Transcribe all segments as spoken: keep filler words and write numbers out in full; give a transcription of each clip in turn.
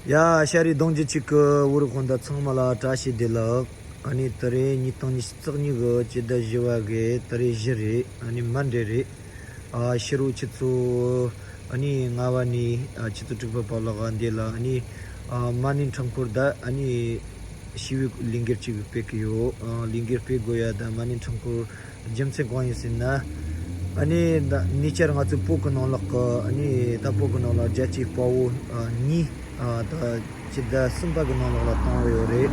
ཡ། ཤ་རི་གདོང་རྒྱུད་གཅིག་གི་བོད་རིགས་སྤུན་ཟླ་ཚང་མ་ལ་བཀྲ་ཤིས་བདེ་ལེགས། ཨ་ནི་དེ་རིང་ཉིས་སྟོང་ཉི་ཤུ་རྩ་གཉིས་གི་སྤྱི་ཟླ་བཞི་པ་གི་དེ་རིང་བཞི་རེད། ཨ་ནི་མན་ཌེ་རེད། ཨ་ཕྱི་དྲོ་ཆུ་ཚོད་ཨ་ནི་ལྔ་པ་ནས་ཨ་ཆུ་ཚོད་དྲུག་པ་བར་ལ་ག་འདི་ལ་ཨ་ནི་ཨ་མ་ནིང་ཁྲོམ་སྐོར་ད་ཨ་ནི་ཞི་བའི་ལས་འགུལ་གཅིག་སྤེལ་གི་ཡོད། ཨ་ལས་འགུལ་སྤེལ་དགོས་ཡ་ད་མ་ནིང་ཁྲོམ་སྐོར་རྒྱུ་མཚན་གང་ཡིན་ཟེར་ན། ཨ་ནི་ད་ཉེ་ཆར་ང་ཚོའི་བོད་ཀྱི་ནང་ལོགས་ཀྱི་ཨ་ནི་ད་བོད་ཀྱི་ནང་ལ་རྒྱལ་གཅེས་དཔའ་བོ་ཨ་གཉིས་ཨ་ད་སྤྱི་ཟླ་གསུམ་པ་གི་ནང་ལོགས་ལ་བཏང་བ་ཡོད་རེད།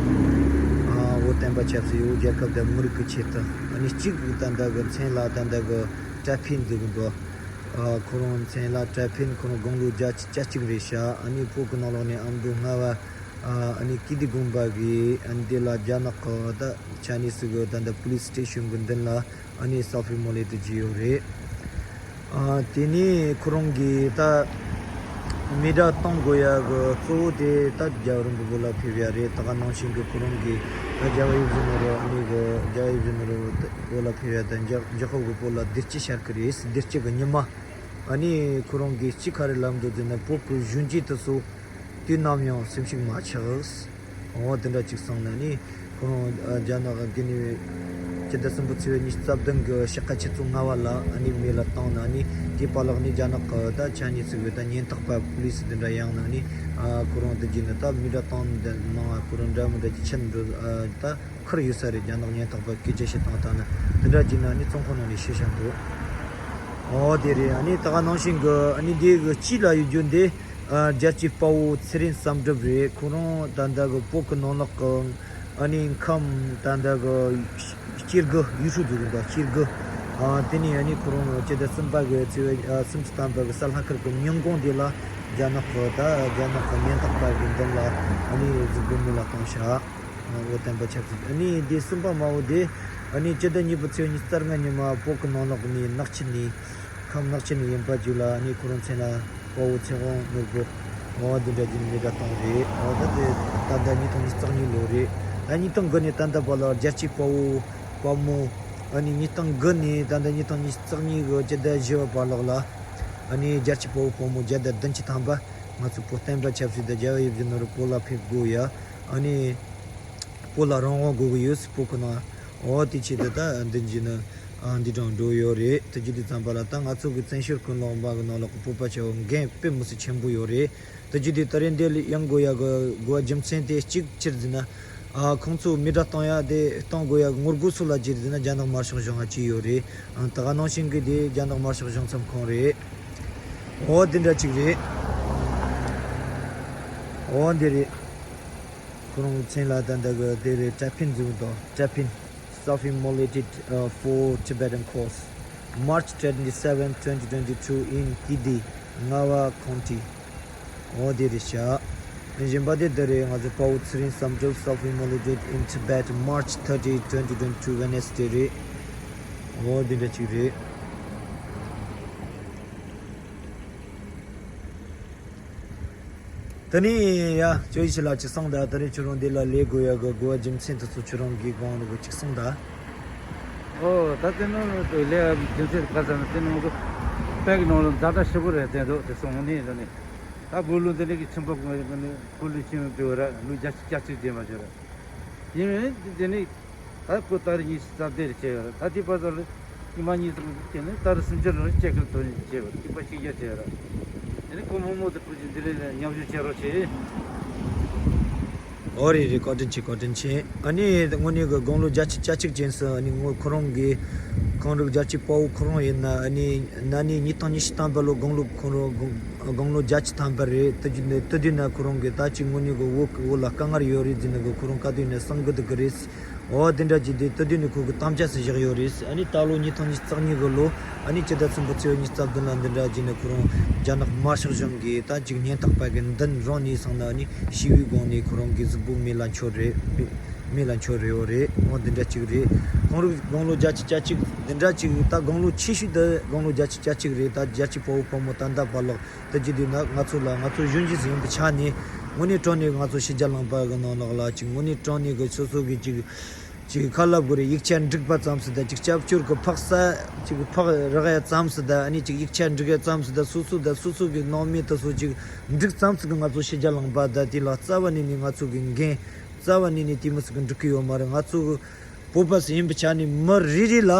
ཨ་བོད་བསྟན་པ་ཆབ་སྲིད་བོད་རྒྱལ་ཁབ་དང་མི་རིགས་ཀྱི་ཆེད་དུ། ཨ་ནི་གཅིག་ད་ལྟ་གི་མཚན་ལ་ད་ལྟ་གི་ཀྲ་ཕིན་འཛུགས་འདུག་ཨ་ཁོ་རང་མཚན་ལ་ཀྲ་ཕིན། ཁོ་རང་དགུང་ལོ་བརྒྱད་ཅུ་གྱ་གཅིག་རེད་ཤག་ཨ་ནི་བོད་ཀྱི་ནང་ལོགས་ནས་ཨ་མདོ་རྔ་བ་ཨ་ནི་ཀིརྟི་དགོན་པ་གི་ཨ་ནི་དེ་ལ་རྒྱ་ནག་གི་ད་ཆ་ནས་སུ་གི་ད་ལྟ་པུ་ལིས་སི་ཊེ་ཤན་གི་མདུན་ལ་ཨ་ནི་སེལ་ཕི་མོ་ལེ་ཊེཌ་བྱས་ཡོད་རེད། ཨ་དེ་ནས་ཁོ་རང་གིས་ད་མེ་སྒྲ་གཏོང་དགོས་ཡ་གི་གཙོ་བོ་དེ་ད་རྒྱལ་བ་རིན་པོ་ཆེ་བོད་ལ་ཕེབས་ཡ་རེད། ད་ག་ནང་བཞིན་གི་ཁོ་རང་གིས་ད་རྒྱལ་བ་ཡིད་བཞིན་ནོར་བུ་ཨ་ནི་གི་རྒྱལ་བ་ཡིད་བཞིན་ནོར་བུ་བོད་ལ་ཕེབས་ཡ་ད་འཇར་འཇར་ཤོག་གི་བོད་ལ་བདེ་སྐྱིད་ཤར་གི་རེད། བདེ་སྐྱིད་གི་ཉི་མ། ཨ་ནི་ཁོ་རང་གིས་ཅི་ག་རེ་ལབ་འདུག་ཟེར་ན། བོད་ཀྱི་གཞོན་སྐྱེས་དེ་ཚོ་དུས་ནམ་ཡང་སེམས་ཤུགས་མ་ཆག་འོ་དེ་འདྲ་ཅིག་གསུངས་ནས་ནི་ཁོ་རང་ཨ་རྒྱ་ནག་གི་ནི་སྤྱི་ཟླ་གསུམ་པའི་ཚེས་པ་ཉི་ཤུ་རྩ་བདུན་གི་ཕྱི་ཀ་ཆུ་ཚོད་ལྔ་པ་ལ་ཨ་ནི་མེ་ལ་བཏང་ནས་ནི་དེའི་བར་ལ་ནི་རྒྱ་ནག་གི་ད་ཆ་ནས་སུ་གི་ད་ཉེན་རྟོག་པ་པུ་ལིས་དེ་འདྲ་ཡོང་ནས་ནི་ཨ་ཁོ་རང་དེ་བརྒྱུད་ནས་ད་མེ་སྒྲ་བཏང་འདི་ནང་ཁོ་རང་འདྲ་མི་འདྲ་ཅིག་ཕྱིན་འགྲོ་ཨ་ད་ཁུར་ཡོད་ས་རེད། རྒྱ་ནག་ཉེན་རྟོག་པ་སྐད་ཆ་བཤད་སྟངས་དང་ནི་དེ་འདྲ་བྱས་ན་ནི་ཚོང་ཁང་ནང་ནས་ཤི་ཤ་འདུག་འོ་དེ་རེད། ཨ་ནི་ད་ག་ནང་བཞིན་གི་ཨ་ནི་འདི་གི་དཀྱིལ་ལ་ཡོད་རྒྱུ་འདི་ཨ་རྒྱལ་གཅེས་དཔའ་བོ་ཚེ་རིང་བསམ་གྲུབ་རེད། ཁོ་རང་ད་ལྟ་གི་བོད་ཀྱི་ནང་ལོགས་གི་ཨ་ནི་ཁམས་ད་ལྟ་གི་སྐྱེ་རྒུ་ཡུལ་ཤུལ་འཛུགས་གི་འདུག་སྐྱེ་རྒུ། ཨ་དེ་ནས་ཨ་ནི་ཁོ་རང་སྤྱི་ཟླ་གསུམ་པ་གི་ཚེས་པ་ཨ་སུམ་ཅུ་ཐམ་པ་གི་གཟའ་ལྷག་དཀར་གི་ཉིན་གུང་དེ་ལ་རྒྱ་ནག་གི་ད་རྒྱ་ནག་གི་ཉེན་རྟོག་པ་གི་མདུན་ལ་ཨ་ནི་གཟུགས་པོ་མེ་ལ་བཏང་ཤག་འོ་བསྟན་པ་ཆབ་སྲིད། ཨ་ནི་དེ་གསུམ་པ་མ་འོ་དེ་ཨ་ནི་སྤྱི་ཟླ་གཉིས་པའི་ཚེས་ཉི་ཤུ་རྩ་ལྔ་ཉིན་མ་བོད་ཀྱི་ནང་ལོགས་ནས་ནག་ཆུ་ནས་ཁམས་ནག་ཆུ་ནས་ཡིན་པ་ཅིག་ལ་ཨ་ནི་ཁོ་རང་མཚན་ལ་དཔའ་བོ་ཚེ་དབང་ནོར་བུ་འོ་འདི་འདྲ་ཅིག་མེ་སྒྲ་བཏང་རེད། འོ་ད་དེ་ད་ལྟ་ཉིས་སྟོང་ཉི་ཤུ་རྩ་གཉིས་ལོ་རེད། ད་ཉིས་སྟོང་དགུ་ནས་ད་ལྟ་བར་ལ་རྒྱལ་གཅེས་དཔའ་བོ་དཔའ་མོ་ཨ་ནི་ཉིས་སྟོང་དགུ་ནས་ད་ལྟ་ཉིས་སྟོང་ཉི་ཤུ་རྩ་གཉིས་གི་སྤྱི་ཟླ་བཞི་པ་བར་ལ་ཨ་ནི་རྒྱལ་གཅེས་དཔའ་བོ་དཔའ་མོ་བརྒྱ་དང་བདུན་ཅུ་ཐམ་པ་ང་ཚོ་བོད་བསྟན་པ་ཆབ་སྲིད་དང་རྒྱལ་བ་ཡིད་བཞིན་ནོར་བུ་བོད་ལ་ཕེབས་དགོས་ཡ། ཨ་ནི་བོད་ལ་རང་དབང་དགོས་ཀྱི་ཡོད། བོད་ཁོ་ན་འོ་དེ་ཆེད་དུ་ད་འདི་བྱས་ནས་ཨ་འདི་དྲང་འགྲོ་ཡོད་རེད། དེ་བྱས་དུས་ཙམ་པ་ལ་ད་ང་ཚོ་གི་བཙན་བྱོལ་ཀུན་ལ་འོང་པ་གི་ནང་ལོགས་ཀྱི་བོད་པ་ཆེ་བོ་འགན་དཔེ་མི་སྲིད་ཆེན་པོ་ཡོད་རེད། དེ་བྱས་དུས་ད་རེས་འདི་ལ་ཡོང་དགོས་ཡ་གི་དགོས་པ་རྒྱུ་མཚན་དེ་གཅིག་ཅི་རེད་ཟེར་ན། ཨ་ཁོང་ཚོ་མེ་སྒྲ་གཏོང་ཡ་དེ་གཏོང་དགོས་ཡ་གི་ངོ་རྒོལ་སུ་ལ་བྱས་རེད་ཟེར་ན། རྒྱ་ནག་དམར་ཤོག་གཞུང་ང་བྱས་ཡོད་རེད། ཨང་ད་ག་ནང་བཞིན་གི་དེ་རྒྱ་ནག་དམར་ཤོག་གཞུང་ཚབ་ཁང་རེད། འོ་དེ་འདྲ་ཅིག་རེད། འོ་འདི་རེད། ཁོ་རང་མཚན་ལ་ད་ལྟ་གི་དེ་རེད། ཀྲ་ཕིན་འཛུགས་འདུག་ཀྲ་ཕིན། Self-immolated uh, for Tibetan cause, March twenty-seven, twenty twenty-two in Kidi, Ngawa County. འོ་དེ་རེད་ཤག་གཞན་པ་དེ་འདི་རེད། ང་ཚོ་དཔའ་བོ་ཚེ་རིང་བསམ་གྲུབ། Self-immolated in Tibet, March thirty, twenty twenty-two, Wednesday རེད། འོ་དེ་འདྲ་ཅིག་རེད། དེ་ནས་ཡ་ཅོ་ཡི་ཆི་ལ་ཅིག་གསུངས་དང་། དེ་རིང་ཁྱོད་རང་འདི་ལ་ལས་དགོས་ཡ་གི་དགོས་པ་རྒྱུ་མཚན་དེ་ཚོ་ཁྱོད་རང་གིས་གང་རུ་གི་ཅིག་གསུངས་དང་། ཨོ་ད་དེ་ནང་ལ་ལས་རྒྱུ་མཚན་ག་ཚ་ན་དེ་ནང་གི་དཔལ་གྱི་ནང་ལ་ཛ་དྲག་ཞེ་པོ་རེད་དེ་འདུག་དེ་སོང་ནས་ད་ནི་ད་བོད་ལུགས་འདི་ནི་གི་ཁྱིམ་པ་ཀུན་ནི་ཁོ་ལུས་ཁྱིམ་པའི་ར་ལུས་རྒྱ་ཆེ་རྒྱ་ཆེ་རྒྱས་མ་བྱོས་ར་ཡིན་མིན་དེ་ནི། ད་ཁོ་ཏ་རིག་ཉི་ཤུ་རྩ་བདུན་རེ་བྱས་ཡོད་རེད། ད་དེ་བར་དུ་ཉི་མ་གཉིས་ཙམ་བྱས་ནས་ཏ་རིག་སུམ་ཅུ་ལོར་ཅེག་གི་ཐོག་ནས་བྱས་པ་རེད། ཐིགས་པ་གཅིག་བརྒྱ་བྱས་ཡོད་རེད། དེ་ནས་ཁོ་མོ་མོ་དེ་ཁོ་ཅིག་འདི་ལས་ལས་མཉམ་ཞུགས་བྱེད་རོགས་བྱེད། ཨོ་རེད་རེད། བཀའ་དྲིན་ཆེ། བཀའ་དྲིན་ཆེ། ཨ་ནི་དངོས་གནས་ཀྱི་དགུང་ལོ་བརྒྱད་ཅུ་གྱ་གཅིག་ཅན་སུ་ཨ་ནི་ངོ་ཁོ་རང་གི་ཁོང་རིགས་རྒྱལ་གཅེས་དཔའ་བོ་ཁོ་རང་ཡིན་ན། ཨ་ནི་ན་ནིང་ཉིས་སྟོང་ཉི་ཤུ་ཐམ་པ་ལོ་དགུང་ལོ་ཁོ་རང་དགུང་ལོ་བརྒྱད་ཅུ་ཐམ་པ་རེད། དེ་དུས་ནས་དེ་དུས་ན་ཁོ་རང་གི་ད་ཅིག་དངོས་གནས་ཀྱི་བོད་ཀྱི་བོད་ལ་དཀའ་ངལ་ཡོད་རེད་ཟེར་ནས་གི་ཁོ་རང་ག་དུས་ནས་གསུང་གི་འདུག་གི་རེད། འོ་དེ་འདྲ་ཅིག་དེ་དེ་དུས་ནས་ཁོ་གི་དམ་བཅའ་སུ་བཞག་ཡོད་རེད། ཨ་ནི་ད་ལོ་ཉིས་སྟོང་ཉི་ཤུ་རྩ་གཉིས་གི་ལོ་ཨ་ནི་སྤྱི་ཟླ་གསུམ་པའི་ཚེས་ཉི་ཤུ་རྩ་བདུན་ལ་འདི་འདྲ་ཅིག་ནས་ཁོ་རང་རྒྱ་ནག་དམར་ཤོག་གཞུང་གིས་ད་ཅིག་ཉེན་རྟོག་པ་གི་མདུན་རང་ནས་སོང་ན་ཨ་ནི་ཞི་བའི་སྒོ་ནས་ཁོ་རང་གི་གཟུགས་པོ་མེ་ལ་མཆོད་རེད། མེ་ལ་མཆོད་རེད། འོ་རེད། འོ་འདི་འདྲ་ཅིག་རེད། ཁོང་རིགས་དགུང་ལོ་བརྒྱད་ཅུ་གྱ་གཅིག་འདི་འདྲ་ཅིག་ད་དགུང་ལོ་ཆེ་ཤོས་དེ་དགུང་ལོ་བརྒྱད་ཅུ་གྱ་གཅིག་རེད། ད་རྒྱལ་གཅེས་དཔའ་བོ་ཕོ་མོ་ད་ལྟ་བར་ལ་ད་ཅི་དུས་ན་ང་ཚོ་ལ་ང་ཚོ་གཞོན་སྐྱེས་སུ་ཡིན་པའི་ཆ་ནས་དངོས་གནས་དྲང་གནས་ང་ཚོ་ཕྱི་རྒྱལ་ལུང་པ་གི་ནང་ལོགས་ལ་ཅིག་དངོས་གནས་དྲང་གནས་གི་སོ་སོ་གི་ཅིག་ ཅིག་ཁ་ལབ་དགོས་རེད། ཡིག་ཆ་འབྲི་བ་ཙམ་ཟིག་དང་ཅིག་སྐྱབས་བཅོལ་གི་ཕག་ས་ཅིག་ཕག་རག་ཡ་ཙམ་ཟིག་དང་ཨ་ནི་ཅིག་ཡིག་ཆ་འབྲི་ཡ་ཙམ་ཟིག་དང་སོ་སོ་དང་སོ་སོ་གི་ནང་མི་དེ་ཚོ་ཅིག་འགྲིག་ཙམ་ཟིག་གི་ང་ཚོ་ཕྱི་རྒྱལ་ལངས་པ་དང་དེ་ལ་རྩ་བ་ནས་ནས་ང་ཚོ་གི་འགན་རྩ་བ་ནས་ནས་དེ་མོ་ཟིག་གི་འགྲིག་གི་ཡོད་མ་རེད། ང་ཚོ་གི་བོད་པ་ཟིག་ཡིན་པའི་ཆ་ནས་མི་རེ་རེ་ལ་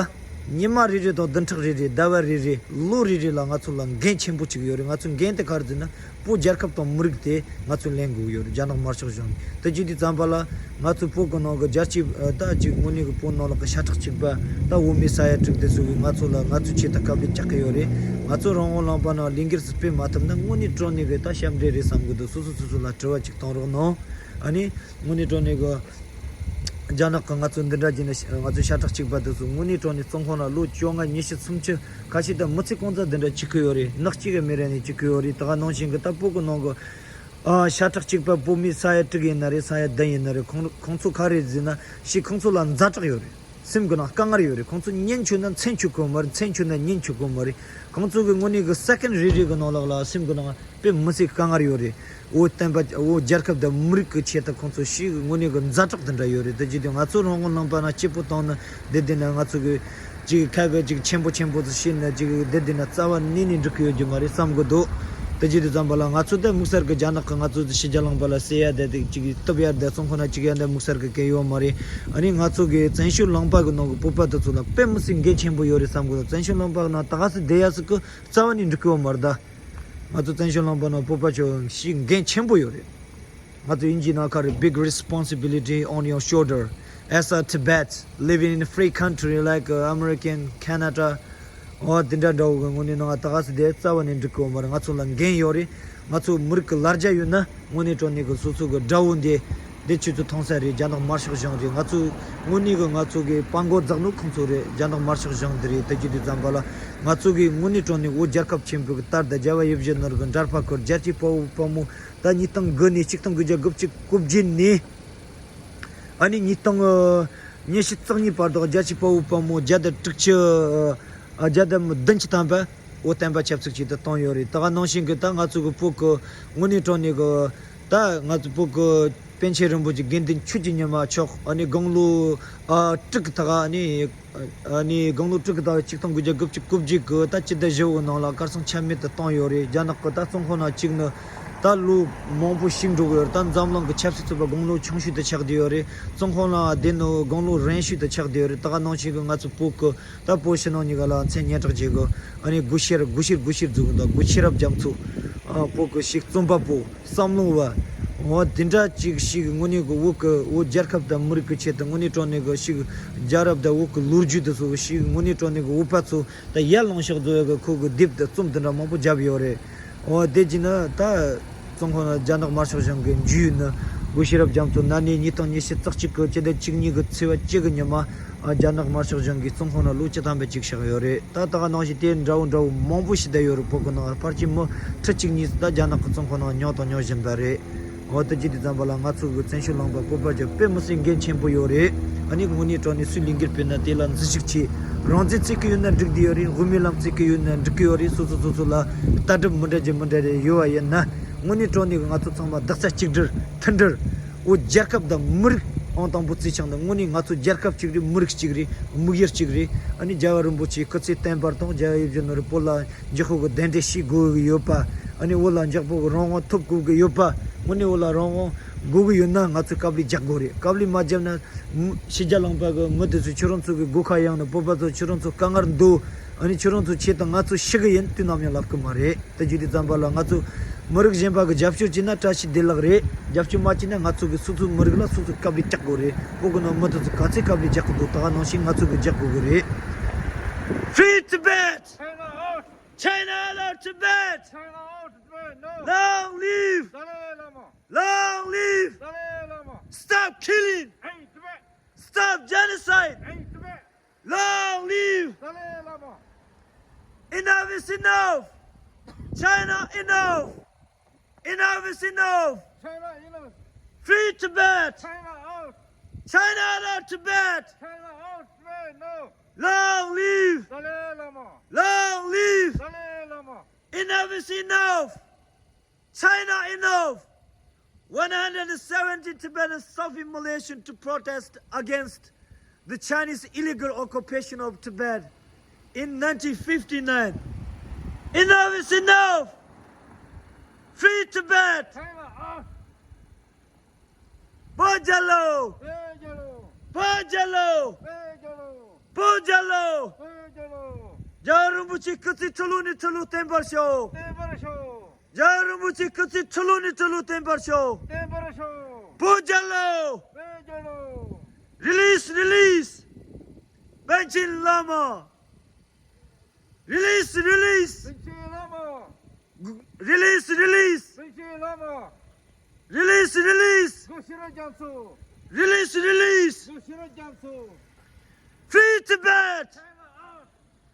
ཉི་མ་རེ་རེ་དང་བདུན་ཕྲག་རེ་རེ་ཟླ་བ་རེ་རེ་ལོ་རེ་རེ་ལ་ང་ཚོ་ལ་འགན་ཆེན་པོ་ཅིག་ཡོད་རེད། ང་ཚོ་འགན་དེ་ག་རེ་ཟེར་ན། བོད་རྒྱལ་ཁབ་དང་མི་རིགས་དེ་ང་ཚོས་ལེན་དགོས་ཡོད་རེད། རྒྱ་ནག་དམར་ཤོག་གཞུང་གིས་དེ་བྱེད་དུས་ཙམ་པ་ལ་ང་ཚོ་བོད་ཀྱི་ནང་གི་རྒྱལ་སྤྱི་ཨ་ད་ཅིག་དངོས་གནས་ཀྱི་བོད་ནང་ལོགས་ཀྱི་ཤ་ཁྲག་གཅིག་པ་ད་འོ་མའི་ས་ཡ་དྲུག་དེ་ཚོ་གིས་ང་ཚོ་ལ་ང་ཚོའི་ཆེད་དུ་དཀའ་ལས་རྒྱག་གི་ཡོད་རེད། ང་ཚོ་རང་དབང་ལུང་པ་ནང་ལས་འགུལ་ཟིག་སྤེལ་མ་ཐུབ་ན་དངོས་གནས་དྲང་གནས་ཀྱི་ད་ཞབས་འདྲེན་རེད་བསམ་གི་འདུག་སོ་སོ་སོ་སོ་ལ་དྲི་བ་ཅིག་གཏོང་རོགས་གནང་། ཨ་ནི་དངོས་གནས་དྲང་གནས་ཀྱི་རྒྱ་ནག་གིས་ང་ཚོ་འདི་འདྲ་བྱས་ནས་ང་ཚོའི་ཤ་ཁྲག་གཅིག་པ་དེ་ཚོ་དངོས་གནས་དྲང་གནས་བཙོན་ཁང་ནང་ལོ་བཅོ་ལྔ་ཉི་ཤུ་སུམ་ཅུ་ཁ་ཤས་དང་མི་ཚེ་གང་ཚ་འདི་འདྲ་བྱེད་ཀྱི་ཡོད་རེད། ནག་གཅིག་གི་མི་རེ་ནས་བྱེད་ཀྱི་ཡོད་རེད། ད་ག་ནང་བཞིན་གྱི་ད་བོད་ཀྱི་ནང་གི་ཨ་ཤ་ཁྲག་གཅིག་པ་བོད་མི་ས་ཡ་དྲུག་ཡིན་ན་རེད། ས་ཡ་བདུན་ཡིན་ན་རེད། ཁོང་ཁོང་ཚོ་ག་རེ་ཟེར་ན་ཤི་ཁོང་ཚོ་ལ་ཛ་དྲག་ཡོད་རེད། སེམས་ཀྱི་ནང་དཀའ་ངལ་ཡོད་རེད། ཁོང་ཚོ་ཉན་ཆོག་ན་མཚན་ཆོག་གི་མ་རེད། མཚན་ཆོག་ན་ཉན་ཆོག་གི་མ་རེད། ཁོང་ཚོ་གི་དངོས་གནས་གི་སེ་ཀེན་རེ་རེ་གི་ནང་ལོགས་ལ་སེམས་ཀྱི་ནང་དཔེ་མི་སྲིད་དཀའ་ངལ་ཡོད་རེད། འོ་བསྟན་པ་འོ་རྒྱལ་ཁབ་དང་མི་རིགས་ཀྱི་ཆེད་དུ་ཁོང་ཚོ་ཞིག་དངོས་གནས་གི་ཛ་དྲག་དེ་འདྲ་ཡོད་རེད། དེ་བྱེད་དུས་ང་ཚོ་རང་དབང་ལུང་པ་ན་སྐྱིད་པོ་བཏང་ན་བསྡད་བསྡད་ན་ང་ཚོ་གི་ཅིག་ཁ་གི་ཅིག་ཆེན་པོ་ཆེན་པོ་ཚོ་ཤེས་ན་ཅིག་བསྡད་བསྡད་ན་རྩ་བ་ནས་ནས་འགྲིག་གི་ཡོད་རྒྱུ་མ་རེད་བསམ་གི་འདུག་དེ་བྱེད་དུས་ཙམ་པ་ལ་ང་ཚོ་ད་དམིགས་བསལ་གི་རྒྱ་ནག་གི་ང་ཚོ་ཕྱི་རྒྱལ་ལུང་པ་ལ་ཟེར་ཡ་དེ་དེ་ཅིག་སྟོབས་ཡ་དེ་བཙོན་ཁང་ན་ཅིག་ཡ་དེ་དམིགས་བསལ་གི་གལ་ཡོད་མ་རེད། ཨ་ནི་ང་ཚོ་གི་བཙན་བྱོལ་ལུང་པ་གི་ནང་གི་བོད་པ་དེ་ཚོ་ལ་དཔེ་མི་སྲིད་འགན་ཆེན་པོ་ཡོད་རེད་བསམ་གི་འདུག་བཙན་བྱོལ་ལུང་པ་ནང་ད་ག་སེ་བསྡད་ཡ་ཟིག་གི་རྩ་བ་ནས་འགྲིག་གི་ཡོད་མ་རེད་ད། ང་ཚོ་བཙན་བྱོལ་ལུང་པ་ནང་བོད་པ་ཚོ་ཞིག་འགན་ཆེན་པོ་ཡོད་རེད། ང་ཚོ་དབྱིན་ཇིའི་ནང་ཁ་རེ། Big responsibility on your shoulder as a Tibet living in a free country like uh, American, Canada. འོ་དེ་འདྲ་འདྲ་བོ་གི་དངོས་གནས་ནང་ད་ག་སེ་དེ་རྩ་བ་ནས་འགྲིག་གི་ཡོད་མ་རེད། ང་ཚོ་ལ་འགན་ཡོད་རེད། ང་ཚོ་མི་རིགས་ཀྱི་ལ་རྒྱ་ཡོད་ན་དངོས་གནས་དྲང་གནས་གི་སོ་སོ་གི་དགྲ་བོ་འདི་འདི་ཁྱོད་ཚོ་མཐོང་ས་རེད། རྒྱ་ནག་དམར་ཤོག་གཞུང་རེད། ང་ཚོ་དངོས་གནས་གི་ང་ཚོ་གི་དཔའ་མགོ་འཛེགས་ནོ་ཁོང་ཚོ་རེད། རྒྱ་ནག་དམར་ཤོག་གཞུང་འདི་རེད། དེ་བྱེད་དུས་ཙམ་པ་ལ་ང་ཚོ་གི་དངོས་གནས་དྲང་གནས་བོད་རྒྱལ་ཁབ་ཆེན་པོ་གི་ལྟར་དང་རྒྱལ་བ་ཡིད་བཞིན་ནོར་བུ་གི་འདྲ་པར་ཁུར་རྒྱལ་གཅེས་དཔའ་བོ་དཔའ་མོ། ད་ཉིས་སྟོང་དགུ་ནས་ཆིག་སྟོང་དགུ་བརྒྱ་དགུ་བཅུ་གོ་བརྒྱད་ནས་ཨ་ནི་ཉིས་སྟོང་ཉི་ཤུ་རྩ་གཉིས་བར་དུ་རྒྱལ་གཅེས་དཔའ་བོ་དཔའ་མོ་བརྒྱ་དང་དྲུག་ཅུ་ཨ་བརྒྱ་དང་བདུན་ཅུ་ཐམ་པ་འོ་བསྟན་པ་ཆབ་སྲིད་ཅིག་ཏུ་བཏང་ཡོད་རེད། ད་ག་ནང་བཞིན་གི་ད་ང་ཚོ་གི་བོད་གི་དངོས་གནས་དྲང་གནས་གི་ད་ང་ཚོ་བོད་གི་པཎ་ཆེན་རིན་པོ་ཆེ་དགེ་འདུན་ཆོས་ཀྱི་ཉི་མ་མཆོག་ཨ་ནི་དགུང་ལོ་ཨ་དྲུག་གི་ཐོག་ཨ་ནི། ཨ་ནི་དགུང་ལོ་དྲུག་གི་ཟླ་བ་ཆིག་སྟོང་དགུ་བརྒྱ་དགུ་བཅུ་གོ་བརྒྱད་གི་ཟླ་བཅུ་དང་བཞི་བོའི་ནང་ལ་གར་སོང་ཆ་མེད་དུ་བཏང་ཡོད་རེད། རྒྱ་ནག་གི་ད་བཙོན་ཁང་ནང་བཅུག་ནས་ད་ལོ་མང་པོ་ཞིག་འགྲོ་གི་ཡོད་རེད། ད་འཛམ་གླིང་གི་ཆབ་སྲིད་ཚོགས་པ་དགུང་ལོ་ཆུང་ཤོས་དུ་ཆགས་བསྡད་ཡོད་རེད། བཙོན་ཁང་ནང་བསྡད་ནས་དགུང་ལོ་རིང་ཤོས་དུ་ཆགས་བསྡད་ཡོད་རེད། ད་ག་ནང་བཞིན་གི་ང་ཚོ་བོད་གི་ད་བོད་ཕྱི་ནང་གཉིས་ཀ་ལ་མཚན་སྙན་གྲགས་བྱེད་གི་ཨ་ནི་སྒོ་ཤེར་སྒོ་ཤེར་སྒོ་ཤེར་འཛུགས་གི་འདུག་སྒོ་ཤེས་རབ་རྒྱ་མཚོ་ཨ་བོད་གི་ཞིག་རྩོམ་པ་པོ། བསམ་བློ་བ། འོ་དེ་འདྲ་ཅིག་ཞིག་དངོས་གནས་ཀྱི་བོད་ཀྱི་བོད་རྒྱལ་ཁབ་དང་མི་རིགས་ཀྱི་ཆེད་དུ་དངོས་གནས་དྲང་གནས་ཀྱི་ཞིག་རྒྱལ་རབས་དང་བོད་ཀྱི་ལོ་རྒྱུས་དེ་ཚོ་ཞིག་དངོས་གནས་དྲང་གནས་ཀྱི་བོད་པ་ཚོ་ད་ཡར་ལངས་ཤོག་ཚོ་ཡ་གི་ཁོ་གི་དེབ་དང་རྩོམ་དེ་འདྲ་མང་པོ་བརྒྱབ་ཡོད་རེད། འོ་དེ་བྱས་ན་ད་བཙོན་ཁང་ནང་རྒྱ་ནག་དམར་ཤོག་གཞུང་གིས་འཇུས་ནས་སྒོ་ཤེས་རབ་རྒྱ་མཚོ་ན་ནིང་ཉིས་སྟོང་ཉི་ཤུ་རྩ་གཅིག་གི་སྤྱི་ཟླ་བཅུ་གཉིས་ཀྱི་ཚེས་པ་བཅུ་གི་ཉི་མ། ཨ་རྒྱ་ནག་དམར་ཤོག་གཞུང་གིས་བཙོན་ཁང་ནང་ལོ་བཅུ་ཐམ་པ་ཅིག་བཞག་ཡོད་རེད། ད་ད་ག་ནང་བཞིན་དེ་འདྲ་བོ་འདྲ་བོ་མང་པོ་ཞིག་བསྡད་ཡོད་རེད། བོད་ཀྱི་ནང་ཕལ་ཆེར་མི་ཁྲི་གཅིག་གཉིས་ད་རྒྱ་ནག་གི་བཙོན་ཁང་ནང་མྱོང་དང་མྱོང་བཞིན་པ་རེད། འོ་དེ་བྱེད་དུས་ཙམ་པ་ལ་ང་ཚོ་གི་བཙན་བྱོལ་ལུང་པ་བོད་པ་ཅིག་དཔེ་མི་སྲིད་འགན་ཆེན་པོ་ཡོད་རེད། ཨ་ནི་དངོས་གནས་དྲང་གནས་སུས་ལས་འགུལ་སྤེལ་ན་དེ་ལ་འཛུལ་ཞུགས་བྱེད། རང་བཙན་རྩོད་ཀྱི་ཡོད་ན་འགྲིག་གི་ཡོད་རེད། དབུ་མའི་ལམ་རྩོད་ཀྱི་ཡོད་ན་འགྲིག་གི་ཡོད་རེད། སོ་སོ་སོ་སོ་ལ་ལྟ་གྲུབ་མི་འདྲ་ཅིག་མི་འདྲ་རེ་ཡོད་པ་ཡིན་ན་དངོས་གནས་དྲང་གནས་ཀྱི་ང་ཚོ་ཚང་མ་རྡོག་རྩ་གཅིག་སྒྲིལ་མཐུན་སྒྲིལ། འོ་རྒྱལ་ཁབ་དང་མི་རིགས་ཨང་དང་པོ་བརྩི་ཆང་དང་། དངོས་གནས་ང་ཚོ་རྒྱལ་ཁབ་གཅིག་རེད། མི་རིགས་གཅིག་རེད། དམིགས་ཡུལ་གཅིག་རེད། ཨ་ནི་རྒྱལ་བ་རིན་པོ་ཆེའི་སྐུ་ཚེ་བརྟན་པར་དང་རྒྱལ་བ་ཡིད་བཞིན་ནོར་བུ་བོད་ལ་འགྱུར་བ་གི་གདན་འདྲེན་ཞུ་དགོས་ཀྱི་ཡོད་པ། ཨ་ནི་བོད་ལ་འགྱུར་བ་གི་རང་དབང་ཐོབ་དགོས་ཀྱི་ཡོད་པ། དངོས་གནས་བོད་ལ་རང་དབང་དགོས་ཀྱི་ཡོད་ན་ང་ཚོས་དཀའ་ལས་རྒྱག་དགོས་རེད། དཀའ་ལས་མ་བརྒྱབ་ན་ཕྱི་རྒྱལ་ལུང་པ་གི་མི་དེ་ཚོས་ཁྱོད་རང་ཚོ་གི་སྒོ་ཁ་གཡང་ནས་བོད་པ་ཚོ་ཁྱོད་རང་ཚོ་དཀའ་ངལ་འདུག་ཨ་ནི་ཁྱོད་རང་ཚོ་ཆེད་དུ་ང་ཚོ་ཤི་གི་ཡིན་དུས་ནམ་ཡང་ལབ་ཀྱི་མ་རེད། དེ་བྱེད་དུས་ཙམ་པ་ལ་ང་ཚོ་མི་རིགས་གཞན་པ་གི་རྒྱབ་སྐྱོར་བྱས་ན་བཀྲ་ཤིས་བདེ་ལེགས་རེད། རྒྱབ་སྐྱོར་མ་བྱས་ན་ང་ཚོ་གི་སོ་སོའི་མི་རིགས་ལ་སོ་སོས་དཀའ་ལས་རྒྱག་དགོས་རེད། བོད་གི་ནང་མི་དེ་ཚོ་ག་ཚོད་དཀའ་ལས་རྒྱག་གི་འདུག་ད་ག་ནང་བཞིན་ང་ཚོ་གི་རྒྱག་དགོས་གི་རེད། Free Tibet! China out! China out of Tibet! China out of Tibet! No! Long live! Dalai Lama! Long live! Dalai Lama! Stop killing! Free Tibet! Stop genocide! Free Tibet! Long live! Dalai Lama! Enough is enough! China, enough! Enough is enough! China, enough! Free Tibet! China out! China out of Tibet! China out Tibet now! Long live! Dalai Lama! Long live! Dalai Lama! Enough is enough! China, enough! One hundred seventy Tibetans self-immolation to protest against the Chinese illegal occupation of Tibet in nineteen fifty-nine. Enough is enough! Free Tibet! China out! བོད་རྒྱལ་ལོ། བོད་རྒྱལ་ལོ། བོད་རྒྱལ་ལོ། བོད་རྒྱལ་ལོ། བོད་རྒྱལ་ལོ། རྒྱལ་བ་རིན་པོ་ཆེ་སྐུ་ཚེ་ཁྲི་ལོ་ནས་ཁྲི་ལོ་བརྟན་པར་ཤོག་བརྟན་པར་ཤོག་རྒྱལ་བ་རིན་པོ་ཆེ་སྐུ་ཚེ་ཁྲི་ལོ་ནས་ཁྲི་ལོ་བརྟན་པར་ཤོག་བརྟན་པར་ཤོག་བོད་རྒྱལ་ལོ། བོད་རྒྱལ་ལོ། Release, release! པཎ་ཆེན་བླ་མ། Release, release! པཎ་ཆེན་བླ་མ། Release, release! པཎ་ཆེན་བླ་མ། Release, release! གུ་ཤྲི་རྒྱ་མཚོ། Release, release! གུ་ཤྲི་རྒྱ་མཚོ། Free Tibet! China out!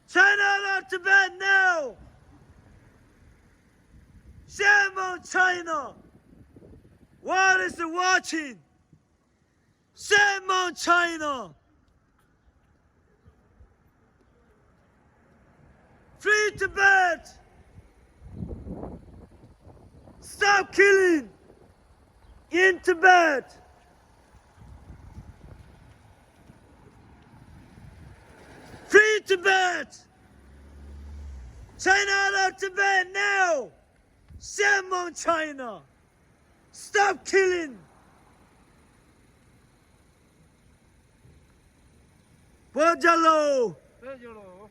China out of Tibet now! Shame on China! World is watching! Shame on China! Free Tibet! Stop killing in Tibet! Free Tibet! China out of Tibet now! Shame on China! Stop killing! བོད་རྒྱལ་ལོ། བོད་རྒྱལ་ལོ།